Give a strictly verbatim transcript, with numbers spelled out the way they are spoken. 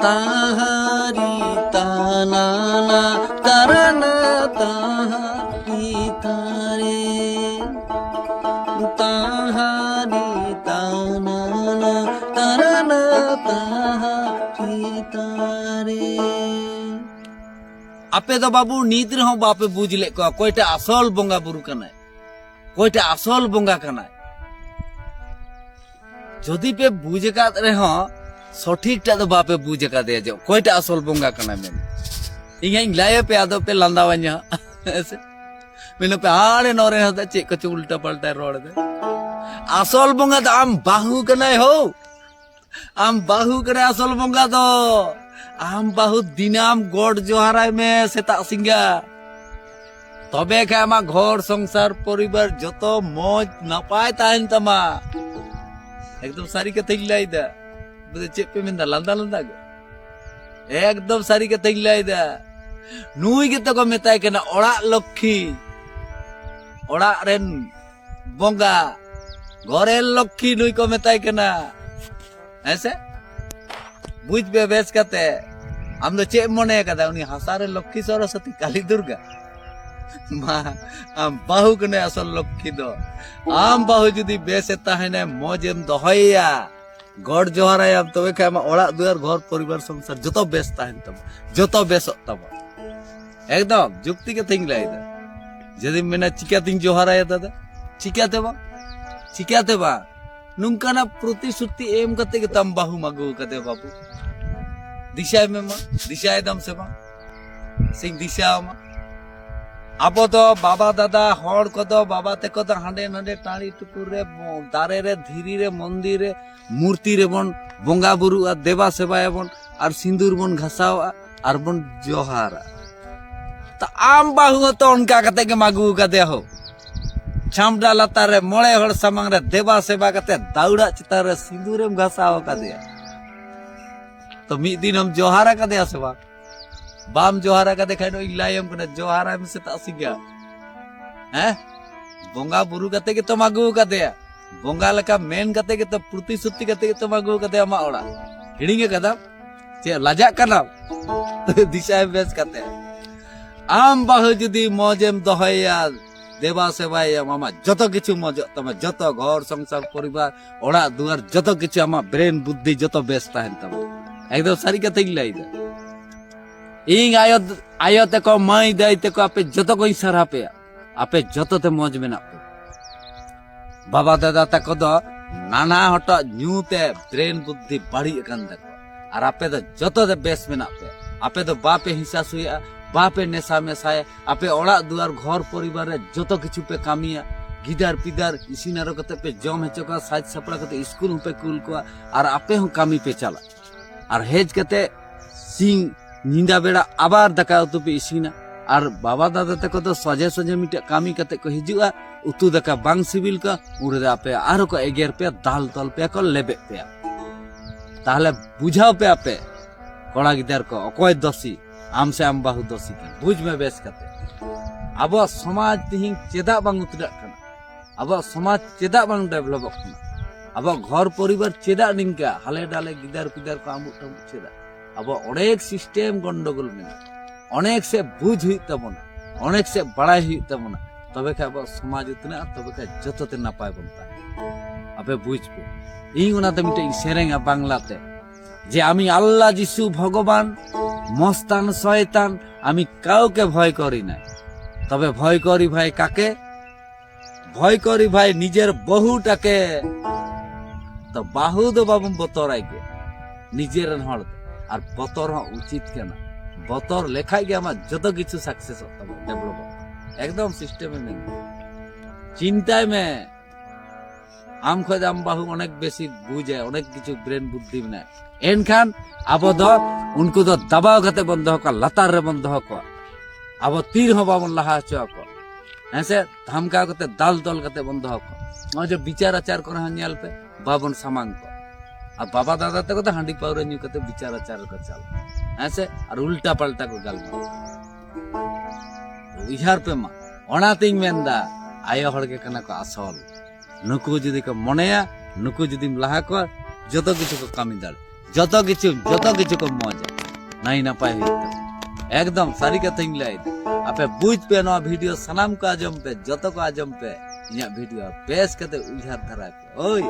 ᱛᱟᱦᱟᱨᱤ ᱛᱟᱱᱟᱱᱟ ᱛᱟᱨᱟᱱᱟ ᱛᱟᱦᱟᱨᱤ ᱛᱟᱨᱮ᱾ ᱛᱟᱦᱟᱨᱤ ᱛᱟᱱᱟᱱᱟ ᱛᱟᱨᱟᱱᱟ ᱛᱟᱦᱟᱨᱤ ᱛᱟᱨᱮ᱾ ᱟᱯᱮ ᱫᱚ ᱵᱟᱹᱵᱩ ᱱᱤᱛ ᱨᱮᱦᱚᱸ ᱵᱟᱯᱮ ᱵᱩᱡᱽ ᱞᱮᱫ ᱠᱚᱣᱟ ᱚᱠᱚᱭᱴᱟᱜ ᱟᱥᱚᱞ ᱵᱚᱸᱜᱟ ᱵᱩᱨᱩ ᱠᱟᱱᱟᱭ, ᱚᱠᱚᱭᱴᱟᱜ ᱟᱥᱚᱞ ᱵᱚᱸᱜᱟ ᱠᱟᱱᱟᱭ᱾ ᱡᱩᱫᱤ ᱯᱮ ᱵᱩᱡᱽ ᱟᱠᱟᱫ ᱨᱮᱦᱚᱸ ᱥᱚᱴᱷᱤᱠ ᱴᱟᱜ ᱫᱚ ᱵᱟᱯᱮ ᱵᱩᱡᱽ ᱟᱠᱟᱫᱮᱭᱟ ᱡᱮ ᱚᱠᱚᱭᱴᱟᱜ ᱟᱥᱚᱞ ᱵᱚᱸᱜᱟ ᱠᱟᱱᱟᱭ ᱢᱮᱱᱛᱮ᱾ ᱤᱧ ᱦᱟᱸᱜ ᱤᱧ ᱞᱟᱹᱭ ᱟᱯᱮᱭᱟ, ᱟᱫᱚ ᱯᱮ ᱞᱟᱸᱫᱟᱣᱟᱹᱧᱟ ᱦᱟᱸᱜ᱾ ᱦᱮᱸ ᱥᱮ? ᱢᱮᱱᱟ ᱯᱮ, "ᱟᱨᱮ ᱱᱚᱨᱮ ᱦᱚᱸ ᱪᱮᱫ ᱠᱚᱪᱚ ᱩᱞᱴᱟ ᱯᱟᱞᱴᱟᱭ ᱨᱚᱲ ᱮᱫᱟ?" ᱟᱥᱚᱞ ᱵᱚᱸᱜᱟ ᱫᱚ ᱟᱢ ᱵᱟᱹᱦᱩ ᱠᱟᱱᱟᱭ ᱦᱳ᱾ ᱟᱢ ᱵᱟᱹᱦᱩ ᱠᱟᱱᱟᱭ ᱟᱥᱚᱞ ᱵᱚᱸᱜᱟ ᱫᱚ᱾ ᱟᱢ ᱵᱟᱹᱦᱩ ᱫᱤᱱᱟᱢ ᱜᱚᱰ ᱡᱚᱦᱟᱨᱟᱭ ᱢᱮ ᱥᱮᱛᱟᱜ ᱥᱤᱸᱜᱟ᱾ ᱛᱚᱵᱮ ᱠᱷᱟᱱ ᱟᱢᱟᱜ ᱜᱷᱚᱨ ᱥᱚᱝᱥᱟᱨ ᱯᱚᱨᱤᱵᱟᱨ ᱡᱚᱛᱚ ᱢᱚᱡᱽ ᱱᱟᱯᱟᱭ ᱛᱟᱦᱮᱱ ᱛᱟᱢᱟ᱾ ᱮᱠᱫᱚᱢ ᱥᱟᱹᱨᱤ ᱠᱟᱛᱷᱟᱧ ᱞᱟᱹᱭᱫᱟ᱾ ᱵᱩᱡᱷᱟᱹᱣ, ᱪᱮᱫ ᱯᱮ ᱢᱮᱱᱫᱟ? ᱞᱟᱸᱫᱟ ᱞᱟᱸᱫᱟ ᱜᱮ᱾ ᱮᱠᱫᱚᱢ ᱥᱟᱹᱨᱤ ᱠᱟᱛᱷᱟᱧ ᱞᱟᱹᱭᱫᱟ᱾ ᱱᱩᱭ ᱜᱮᱛᱚ ᱠᱚ ᱢᱮᱛᱟᱭ ᱠᱟᱱᱟ ᱚᱲᱟᱜ ᱞᱚᱠᱠᱷᱤ, ᱚᱲᱟᱜ ᱨᱮᱱ ᱵᱚᱸᱜᱟ, ᱜᱷᱚᱨᱮᱨ ᱞᱚᱠᱠᱷᱤ ᱱᱩᱭ ᱠᱚ ᱢᱮᱛᱟᱭ ᱠᱟᱱᱟ᱾ ᱦᱮᱸ ᱥᱮ? ᱵᱩᱡᱽ ᱯᱮ ᱵᱮᱥ ᱠᱟᱛᱮ᱾ ᱟᱢ ᱫᱚ ᱪᱮᱫ ᱮᱢ ᱢᱚᱱᱮ ᱠᱟᱫᱟ? ᱩᱱᱤ ᱦᱟᱥᱟ ᱨᱮ ᱞᱚᱠᱠᱷᱤ ᱥᱚᱨᱚᱥᱚᱛᱤ ᱠᱟᱞᱤ ᱫᱩᱨᱜᱟ? ᱢᱟ, ᱟᱢ ᱵᱟᱹᱦᱩ ᱠᱟᱱᱟᱭ ᱟᱥᱚᱞ ᱞᱚᱠᱠᱷᱤ ᱫᱚ᱾ ᱟᱢ ᱵᱟᱹᱦᱩ ᱡᱩᱫᱤ ᱵᱮᱥᱮ ᱛᱟᱦᱮᱱᱟᱭ, ᱢᱚᱡᱽ ᱮᱢ ᱫᱚᱦᱚᱭᱮᱭᱟ, ᱜᱚᱰ ᱡᱚᱦᱟᱨᱟᱭᱟᱢ, ᱛᱚᱵᱮ ᱠᱷᱟᱱ ᱟᱢᱟᱜ ᱚᱲᱟᱜ ᱫᱩᱣᱟᱹᱨ, ᱜᱷᱚᱨ ᱯᱚᱨᱤᱵᱟᱨ, ᱥᱚᱝᱥᱟᱨ ᱡᱚᱛᱚ ᱵᱮᱥ ᱛᱟᱦᱮᱱ ᱛᱟᱢᱟ, ᱡᱚᱛᱚ ᱵᱮᱥᱚᱜ ᱛᱟᱢᱟ᱾ ᱮᱠᱫᱚᱢ ᱡᱩᱠᱛᱤ ᱠᱟᱛᱷᱟᱧ ᱞᱟᱹᱭᱫᱟ᱾ ᱡᱩᱫᱤᱢ ᱢᱮᱱᱟ, "ᱪᱤᱠᱟᱹᱛᱤᱧ ᱡᱚᱦᱟᱨᱟᱭᱟ ᱫᱟᱫᱟ?" ᱪᱤᱠᱟᱹᱛᱮ ᱵᱟᱝ, ᱪᱤᱠᱟᱹᱛᱮ ᱵᱟᱝ? ᱱᱚᱝᱠᱟᱱᱟᱜ ᱯᱨᱚᱛᱤᱥᱨᱩᱛᱤ ᱮᱢ ᱠᱟᱛᱮ ᱜᱮ ᱛᱟᱢ ᱵᱟᱹᱦᱩᱢ ᱟᱹᱜᱩ ᱠᱟᱫᱮ ᱵᱟᱹᱵᱩ᱾ ᱫᱤᱥᱟᱭ ᱢᱮ ᱢᱟ, ᱫᱤᱥᱟᱭ ᱫᱟᱢ ᱥᱮ ᱵᱟᱝ? ᱥᱮᱧ ᱫᱤᱥᱟᱣᱟᱢᱟ᱾ ᱟᱵᱚ ᱫᱚ ᱵᱟᱵᱟ ᱫᱟᱫᱟ ᱦᱚᱲ ᱠᱚᱫᱚ, ᱵᱟᱵᱟ ᱛᱟᱠᱚ ᱫᱚ ᱦᱟᱸᱰᱮ ᱱᱟᱰᱮ ᱴᱟᱺᱰᱤ ᱴᱩᱠᱩᱨ ᱨᱮ, ᱫᱟᱨᱮ ᱨᱮ, ᱫᱷᱤᱨᱤ ᱨᱮ, ᱢᱚᱱᱫᱤᱨ ᱨᱮ, ᱢᱩᱨᱛᱤ ᱨᱮᱵᱚᱱ ᱵᱚᱸᱜᱟ ᱵᱩᱨᱩᱜᱼᱟ, ᱫᱮᱵᱟ ᱥᱮᱵᱟᱭᱟᱵᱚᱱ ᱟᱨ ᱥᱤᱸᱫᱩᱨ ᱵᱚᱱ ᱜᱷᱟᱥᱟᱣᱟᱜᱼᱟ ᱟᱨ ᱵᱚᱱ ᱡᱚᱦᱟᱨᱟ᱾ ᱛᱟ ᱟᱢ ᱵᱟᱹᱦᱩ ᱦᱚᱸᱛᱚ ᱚᱱᱠᱟ ᱠᱟᱛᱮ ᱜᱮᱢ ᱟᱹᱜᱩ ᱠᱟᱫᱮᱭᱟ ᱦᱳ᱾ ᱪᱷᱟᱢᱰᱟ ᱞᱟᱛᱟᱨ ᱨᱮ ᱢᱚᱬᱮ ᱦᱚᱲ ᱥᱟᱢᱟᱝ ᱨᱮ ᱫᱮᱵᱟ ᱥᱮᱵᱟ ᱠᱟᱛᱮ ᱫᱟᱹᱣᱲᱟᱜ ᱪᱮᱛᱟᱱ ᱨᱮ ᱥᱤᱸᱫᱩᱨᱮᱢ ᱜᱷᱟᱥᱟᱣ ᱟᱠᱟᱫᱮᱭᱟ᱾ ᱛᱚ ᱢᱤᱫ ᱫᱤᱱ ᱮᱢ ᱡᱚᱦᱟᱨ ᱟᱠᱟᱫᱮᱭᱟ ᱥᱮ ᱵᱟᱝ? ᱵᱟᱢ ᱡᱚᱦᱟᱨ ᱟᱠᱟᱫᱮ ᱠᱷᱟᱱ ᱫᱚ ᱤᱧ ᱞᱟᱹᱭᱟᱢ ᱠᱟᱱᱟ, ᱡᱚᱦᱟᱨᱟᱭ ᱢᱮ ᱥᱮᱛᱟᱜ ᱥᱤᱸᱜᱟ᱾ ᱦᱮᱸ? ᱵᱚᱸᱜᱟ ᱵᱩᱨᱩ ᱠᱟᱛᱮ ᱜᱮᱛᱚᱢ ᱟᱹᱜᱩ ᱟᱠᱟᱫᱮᱭᱟ᱾ ᱵᱚᱸᱜᱟ ᱞᱮᱠᱟ ᱢᱮᱱ ᱠᱟᱛᱮ ᱜᱮᱛᱚ, ᱯᱨᱚᱛᱤᱥᱨᱩᱛᱤ ᱠᱟᱛᱮ ᱜᱮᱛᱚᱢ ᱟᱹᱜᱩ ᱟᱠᱟᱫᱮᱭᱟ ᱟᱢᱟᱜ ᱚᱲᱟᱜ᱾ ᱦᱤᱲᱤᱧ ᱟᱠᱟᱫᱟᱢ? ᱪᱮᱫ ᱞᱟᱡᱟᱜ ᱠᱟᱱᱟᱢ? ᱫᱤᱥᱟᱹᱭ ᱵᱮᱥ ᱠᱟᱛᱮ᱾ ᱟᱢ ᱵᱟᱹᱦᱩ ᱡᱩᱫᱤ ᱢᱚᱡᱮᱢ ᱫᱚᱦᱚᱭᱮᱭᱟ, ᱫᱮᱵᱟ ᱥᱮᱵᱟᱭᱮᱭᱟᱢ, ᱟᱢᱟᱜ ᱡᱚᱛᱚ ᱠᱤᱪᱷᱩ ᱢᱚᱡᱚᱜ ᱛᱟᱢᱟ, ᱡᱚᱛᱚ ᱜᱷᱚᱨ ᱥᱚᱝᱥᱟᱨ ᱯᱚᱨᱤᱵᱟᱨ ᱚᱲᱟᱜ ᱫᱩᱣᱟᱨ ᱡᱚᱛᱚ ᱠᱤᱪᱷᱩ ᱟᱢᱟᱜ ᱵᱨᱮᱱ ᱵᱩᱫᱽᱫᱷᱤ ᱡᱚᱛᱚ ᱵᱮᱥ ᱛᱟᱦᱮᱱ ᱛᱟᱢᱟ᱾ ᱮᱠᱫᱚᱢ ᱥᱟᱹᱨᱤ ᱠᱟᱛᱷᱟᱧ ᱞᱟᱹᱭᱫᱟ᱾ ᱤᱧ ᱟᱭᱳ, ᱟᱭᱳ ᱛᱟᱠᱚ, ᱢᱟᱹᱭ ᱫᱟᱹᱭ ᱛᱟᱠᱚ, ᱟᱯᱮ ᱡᱚᱛᱚ ᱠᱚᱧ ᱥᱟᱨᱦᱟᱣ ᱯᱮᱭᱟ᱾ ᱟᱯᱮ ᱡᱚᱛᱚ ᱛᱮ ᱢᱚᱡᱽ ᱢᱮᱱᱟᱜ ᱯᱮ᱾ ᱵᱟᱵᱟ ᱫᱟᱫᱟ ᱛᱟᱠᱚ ᱫᱚ ᱱᱟᱱᱟ ᱦᱚᱴᱟᱜ ᱧᱩ ᱛᱮ ᱵᱨᱮᱱ ᱵᱩᱫᱽᱫᱷᱤ ᱵᱟᱹᱲᱤᱡ ᱟᱠᱟᱱ ᱛᱟᱠᱚᱣᱟ᱾ ᱟᱨ ᱟᱯᱮ ᱫᱚ ᱡᱚᱛᱚ ᱛᱮ ᱵᱮᱥ ᱢᱮᱱᱟᱜ ᱯᱮ᱾ ᱟᱯᱮ ᱫᱚ ᱵᱟᱯᱮ ᱦᱤᱸᱥᱟ ᱥᱩᱭᱟᱜᱼᱟ, ᱵᱟᱯᱮ ᱱᱮᱥᱟ ᱢᱮᱥᱟᱭᱟ᱾ ᱟᱯᱮ ᱚᱲᱟᱜ ᱫᱩᱣᱟᱨ ᱜᱷᱚᱨ ᱯᱚᱨᱤᱵᱟᱨ ᱨᱮ ᱡᱚᱛᱚ ᱠᱤᱪᱷᱩ ᱯᱮ ᱠᱟᱹᱢᱤᱭᱟ᱾ ᱜᱤᱫᱟᱹᱨ ᱯᱤᱫᱟᱹᱨ ᱤᱥᱤᱱ ᱟᱨᱚ ᱠᱟᱛᱮ ᱯᱮ ᱡᱚᱢ ᱦᱚᱪᱚ ᱠᱚᱣᱟ, ᱥᱟᱡᱽ ᱥᱟᱯᱲᱟᱣ ᱠᱟᱛᱮ ᱤᱥᱠᱩᱞ ᱦᱚᱸᱯᱮ ᱠᱩᱞ ᱠᱚᱣᱟ᱾ ᱟᱨ ᱟᱯᱮ ᱦᱚᱸ ᱠᱟᱹᱢᱤ ᱯᱮ ᱪᱟᱞᱟᱜ᱾ ᱟᱨ ᱦᱮᱡ ᱠᱟᱛᱮ ᱥᱤᱧ ᱧᱤᱫᱟ ᱵᱮᱲᱟ ᱟᱵᱟᱨ ᱫᱟᱠᱟ ᱩᱛᱩ ᱯᱮ ᱤᱥᱤᱱᱟ᱾ ᱟᱨ ᱵᱟᱵᱟ ᱫᱟᱫᱟ ᱛᱟᱠᱚ ᱫᱚ ᱥᱚᱡᱷᱮ ᱥᱚᱡᱷᱮ ᱢᱤᱫᱴᱮᱡ ᱠᱟᱹᱢᱤ ᱠᱟᱛᱮ ᱠᱚ ᱦᱤᱡᱩᱜᱼᱟ, ᱩᱛᱩ ᱫᱟᱠᱟ ᱵᱟᱝ ᱥᱤᱵᱤᱞ ᱠᱚᱣᱟ, ᱩᱱ ᱨᱮᱫᱚ ᱟᱯᱮ ᱟᱨᱦᱚᱸ ᱠᱚ ᱮᱜᱮᱨ ᱯᱮᱭᱟ, ᱫᱟᱞ ᱛᱚᱞ ᱯᱮᱭᱟ ᱠᱚ, ᱞᱮᱵᱮᱫ ᱯᱮᱭᱟ᱾ ᱛᱟᱦᱞᱮ ᱵᱩᱡᱷᱟᱹᱣ ᱯᱮ ᱟᱯᱮ ᱠᱚᱲᱟ ᱜᱤᱫᱟᱹᱨ ᱠᱚ, ᱚᱠᱚᱭ ᱫᱳᱥᱤ? ᱟᱢ ᱥᱮ ᱟᱢ ᱵᱟᱹᱦᱩ ᱫᱳᱥᱤ ᱠᱟᱱᱟ? ᱵᱩᱡᱽ ᱢᱮ ᱵᱮᱥ ᱠᱟᱛᱮ᱾ ᱟᱵᱚᱣᱟᱜ ᱥᱚᱢᱟᱡᱽ ᱛᱤᱦᱤᱧ ᱪᱮᱫᱟᱜ ᱵᱟᱝ ᱩᱛᱱᱟᱹᱜ ᱠᱟᱱᱟ? ᱟᱵᱚᱣᱟᱜ ᱥᱚᱢᱟᱡᱽ ᱪᱮᱫᱟᱜ ᱵᱟᱝ ᱰᱮᱵᱷᱞᱚᱯᱚᱜ ᱠᱟᱱᱟ? ᱟᱵᱚᱣᱟᱜ ᱜᱷᱚᱨ ᱯᱚᱨᱤᱵᱟᱨ ᱪᱮᱫᱟᱜ ᱱᱤᱝᱠᱟ ᱦᱟᱞᱮ ᱰᱟᱞᱮ ᱜᱤᱫᱟᱹᱨ ᱯᱤᱫᱟᱹᱨ ᱠᱚ ᱟᱢᱵᱩᱜ ᱴᱟᱢᱵᱩᱜ ᱪᱮᱫᱟᱜ? ᱟᱵᱚᱣᱟᱜ ᱚᱱᱮᱠ ᱥᱤᱥᱴᱮᱢ ᱜᱚᱱᱰᱚᱜᱳᱞ ᱢᱮᱱᱟᱜᱼᱟ᱾ ᱚᱱᱮᱠ ᱥᱮ ᱵᱩᱡᱽ ᱦᱩᱭᱩᱜ ᱛᱟᱵᱚᱱᱟ, ᱚᱱᱮᱠ ᱥᱮ ᱵᱟᱲᱟᱭ ᱦᱩᱭᱩᱜ ᱛᱟᱵᱚᱱᱟ, ᱛᱚᱵᱮ ᱠᱷᱟᱱ ᱟᱵᱚᱣᱟᱜ ᱥᱚᱢᱟᱡᱽ ᱩᱛᱱᱟᱹᱜᱼᱟ, ᱛᱚᱵᱮ ᱠᱷᱟᱱ ᱡᱚᱛᱚ ᱛᱮ ᱱᱟᱯᱟᱭ ᱵᱚᱱ ᱛᱟᱦᱮᱱᱟ᱾ ᱟᱯᱮ ᱵᱩᱡᱽ ᱯᱮ, ᱤᱧ ᱚᱱᱟᱛᱮ ᱢᱤᱫᱴᱮᱡ ᱤᱧ ᱥᱮᱨᱮᱧᱟ ᱵᱟᱝᱞᱟᱛᱮ, ᱡᱮ "আমি আল্লাহ যিশু ভগবান, মস্তান শয়তান, আমি কাউকে ভয় করি না।" তবে ভয় করি ভাই কাকে? ভয় করি ভাই নিজের বহুটাকে। ᱛᱚ ᱵᱟᱹᱦᱩ ᱫᱚ ᱵᱟᱵᱚᱱ ᱵᱚᱛᱚᱨᱟᱭ ᱜᱮ, ᱱᱤᱡᱮᱨᱮᱱ ᱦᱚᱲ ᱫᱚ᱾ ᱟᱨ ᱵᱚᱛᱚᱨ ᱦᱚᱸ ᱩᱪᱤᱛ ᱠᱟᱱᱟ᱾ ᱵᱚᱛᱚᱨ ᱞᱮᱠᱷᱟᱡ ᱜᱮ ᱟᱢᱟᱜ ᱡᱚᱛᱚ ᱠᱤᱪᱷᱩ ᱥᱟᱠᱥᱮᱥᱚᱜ ᱛᱟᱢᱟ, ᱰᱮᱵᱷᱞᱚᱯᱚᱜ᱾ ᱮᱠᱫᱚᱢ ᱥᱤᱥᱴᱮᱢᱮ ᱢᱮᱱ᱾ ᱪᱤᱱᱛᱟᱭ ᱢᱮ, ᱟᱢ ᱠᱷᱚᱡ ᱫᱚ ᱟᱢ ᱵᱟᱹᱦᱩ ᱚᱱᱮᱠ ᱵᱮᱥᱤ ᱵᱩᱡᱟᱭ, ᱚᱱᱮᱠ ᱠᱤᱪᱷᱩ ᱵᱨᱮᱱ ᱵᱩᱫᱽᱫᱷᱤ ᱢᱮᱱᱟᱜᱼᱟ᱾ ᱮᱱᱠᱷᱟᱱ ᱟᱵᱚ ᱫᱚ ᱩᱱᱠᱩ ᱫᱚ ᱫᱟᱵᱟᱣ ᱠᱟᱛᱮ ᱵᱚᱱ ᱫᱚᱦᱚ ᱠᱚᱣᱟ, ᱞᱟᱛᱟᱨ ᱨᱮᱵᱚᱱ ᱫᱚᱦᱚ ᱠᱚᱣᱟ᱾ ᱟᱵᱚ ᱛᱤ ᱨᱮᱦᱚᱸ ᱵᱟᱵᱚᱱ ᱞᱟᱦᱟ ᱦᱚᱪᱚ ᱟᱠᱚᱣᱟ᱾ ᱦᱮᱸ ᱥᱮ? ᱫᱷᱟᱢᱠᱟᱣ ᱠᱟᱛᱮ, ᱫᱟᱞ ᱛᱚᱞ ᱠᱟᱛᱮ ᱵᱚᱱ ᱫᱚᱦᱚ ᱠᱚᱣᱟ᱾ ᱱᱚᱜᱼᱚᱭ ᱡᱮ ᱵᱤᱪᱟᱨ ᱟᱪᱟᱨ ᱠᱚᱨᱮ ᱦᱚᱸ ᱧᱮᱞ ᱯᱮ, ᱵᱟᱵᱚᱱ ᱥᱟᱢᱟᱝ ᱠᱚᱣᱟ᱾ ᱟᱨ ᱵᱟᱵᱟ ᱫᱟᱫᱟ ᱛᱟᱠᱚ ᱫᱚ ᱦᱟᱺᱰᱤ ᱯᱟᱹᱣᱨᱟᱹ ᱧᱩ ᱠᱟᱛᱮ ᱵᱤᱪᱟᱨ ᱟᱪᱟᱨ ᱨᱮᱠᱚ ᱪᱟᱞᱟᱜᱼᱟ᱾ ᱦᱮᱸ ᱥᱮ? ᱟᱨ ᱩᱞᱴᱟ ᱯᱟᱞᱴᱟ ᱠᱚ ᱜᱟᱞᱢᱟᱨᱟᱣᱟ᱾ ᱩᱭᱦᱟᱹᱨ ᱯᱮ ᱢᱟ, ᱚᱱᱟᱛᱤᱧ ᱢᱮᱱᱫᱟ, ᱟᱭᱳ ᱦᱚᱲ ᱜᱮ ᱠᱟᱱᱟ ᱠᱚ ᱟᱥᱚᱞ᱾ ᱱᱩᱠᱩ ᱡᱩᱫᱤ ᱠᱚ ᱢᱚᱱᱮᱭᱟ, ᱱᱩᱠᱩ ᱡᱩᱫᱤᱢ ᱞᱟᱦᱟ ᱠᱚᱣᱟ, ᱡᱚᱛᱚ ᱠᱤᱪᱷᱩ ᱠᱚ ᱠᱟᱹᱢᱤ ᱫᱟᱲᱮᱭᱟᱜᱼᱟ᱾ ᱡᱚᱛᱚ ᱠᱤᱪᱷᱩ ᱡᱚᱛᱚ ᱠᱤᱪᱷᱩ ᱠᱚ ᱢᱚᱡᱟ, ᱱᱟᱭ ᱱᱟᱯᱟᱭ ᱦᱩᱭᱩᱜ ᱛᱟᱯᱮ᱾ ᱮᱠᱫᱚᱢ ᱥᱟᱹᱨᱤ ᱠᱟᱛᱷᱟᱧ ᱞᱟᱹᱭ ᱫᱟ᱾ ᱟᱯᱮ ᱵᱩᱡᱽ ᱯᱮ, ᱱᱚᱣᱟ ᱵᱷᱤᱰᱤᱭᱳ ᱥᱟᱱᱟᱢ ᱠᱚ ᱟᱸᱡᱚᱢ ᱯᱮ, ᱡᱚᱛᱚ ᱠᱚ ᱟᱸᱡᱚᱢ ᱯᱮ, ᱤᱧᱟᱹᱜ ᱵᱷᱤᱰᱤᱭᱳ ᱵᱮᱥ ᱠᱟᱛᱮ ᱩᱭᱦᱟᱹᱨ ᱫᱷᱟᱨᱟ ᱯᱮ᱾ ᱳᱭ